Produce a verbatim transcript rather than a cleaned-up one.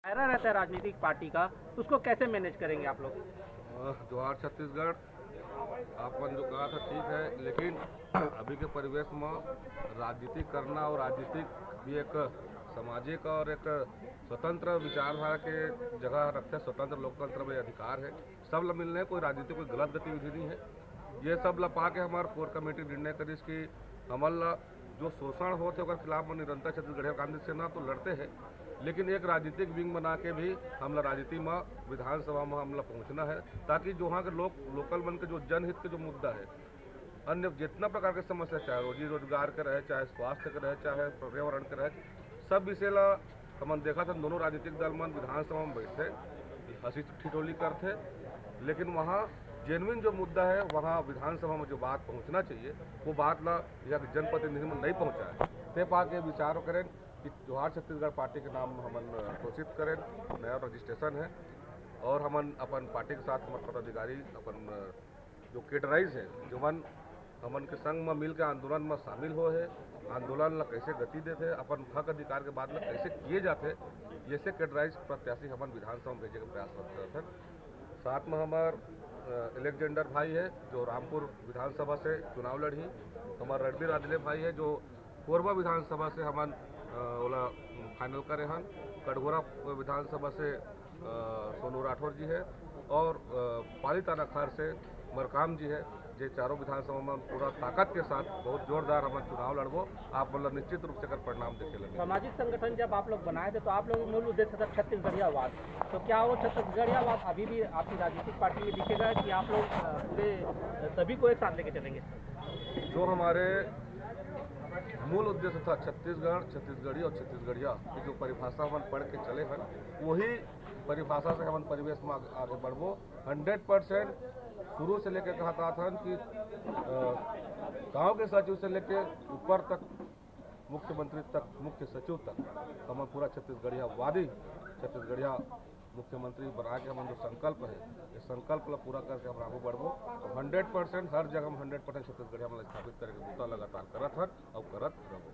दायरा रहता है राजनीतिक पार्टी का, उसको कैसे मैनेज करेंगे आप लोग? अ, जोहार छत्तीसगढ़। आप मन जो कहा था ठीक है, लेकिन अभी के परिवेश में राजनीति करना और राजनीतिक भी एक सामाजिक और एक स्वतंत्र विचारधारा के जगह रखते, स्वतंत्र लोकतंत्र में अधिकार है, सब ला मिलने, कोई राजनीति कोई गलत गतिविधि नहीं है। ये सब ला पा के हमार कोर कमेटी निर्णय करिस कि हमन ला जो शोषण होत है ओकर खिलाफ में निरंतर छत्तीसगढ़िया कांग्रेस सेना तो लड़ते हैं, लेकिन एक राजनीतिक विंग बना के भी हमला राजनीति में, विधानसभा में हमला पहुंचना है, ताकि जो वहाँ के लोग, लोकल मन के जो जनहित के जो मुद्दा है, अन्य जितना प्रकार के समस्या, चाहे रोजी रोजगार के रहे, चाहे स्वास्थ्य के रहे, चाहे पर्यावरण के रहे, सब विषय ला हमन देखा था। दोनों राजनीतिक दल मन विधानसभा में बैठे, हंसी ठिठोली करते, लेकिन वहाँ जेन्युइन जो मुद्दा है, वहाँ विधानसभा में जो बात पहुँचना चाहिए, वो बात ला यहाँ के जनप्रतिनिधि में नहीं पहुँचा है। ते पा के विचार करें कि जोहार छत्तीसगढ़ पार्टी के नाम हमन घोषित करें, नया रजिस्ट्रेशन है और हमन अपन पार्टी के साथ हमारे पदाधिकारी, अपन जो कैडराइज है, जो मन हमन के संग में मिल के आंदोलन में शामिल हो है, आंदोलन ला कैसे गति देते, अपन हक अधिकार के बात ला कैसे किए जाते, ये से कैडराइज प्रत्याशी हमन विधानसभा में भेजे के प्रयास करत हैं। साथ में हमार अलेक्जेंडर भाई है, जो रामपुर विधानसभा से चुनाव लड़ही, हमार रणबीर आदले भाई है, जो कोरबा विधानसभा से हमन अ, ओला फाइनल करे हन। कटघोरा विधानसभा से अ, सोनू राठौर जी है और अ, पालीताना खर से मरकाम जी है। ये चारों विधानसभा में पूरा ताकत के साथ बहुत जोरदार हमन चुनाव लड़बो। आप मतलब निश्चित रूप से एकर परिणाम देखे लगे। सामाजिक संगठन जब आप लोग बनाए थे तो आप लोगों का मूल उद्देश्य था छत्तीसगढ़ियावाद, तो क्या वो छत्तीसगढ़ियावाद अभी भी आपकी राजनीतिक पार्टी में दिखेगा कि आप लोग अ, पूरे अ, सभी को एक साथ लेके चलेंगे? जो हमारे मूल उद्देश्य था छत्तीसगढ़, छत्तीसगढ़ी और छत्तीसगढ़िया की जो परिभाषा हमन पढ़ के चले हन, वही परिभाषा से हमन परिवेश में आगे, आगे बढ़बो। हंड्रेड परसेंट शुरू से लेके कहत आत हन कि अ, गांव के सचिव से लेके ऊपर तक, मुख्यमंत्री तक, मुख्य सचिव तक हमन पूरा छत्तीसगढ़ियावादी, छत्तीसगढ़िया मुख्यमंत्री बना के हमन जो संकल्प है, ये संकल्प ला पूरा करके हम आगू बढ़बो। हंड्रेड परसेंट हर जगह हम हंड्रेड परसेंट छत्तीसगढ़िया हमन ला स्थापित करे के बूता लगातार करत हन और करत रहबो।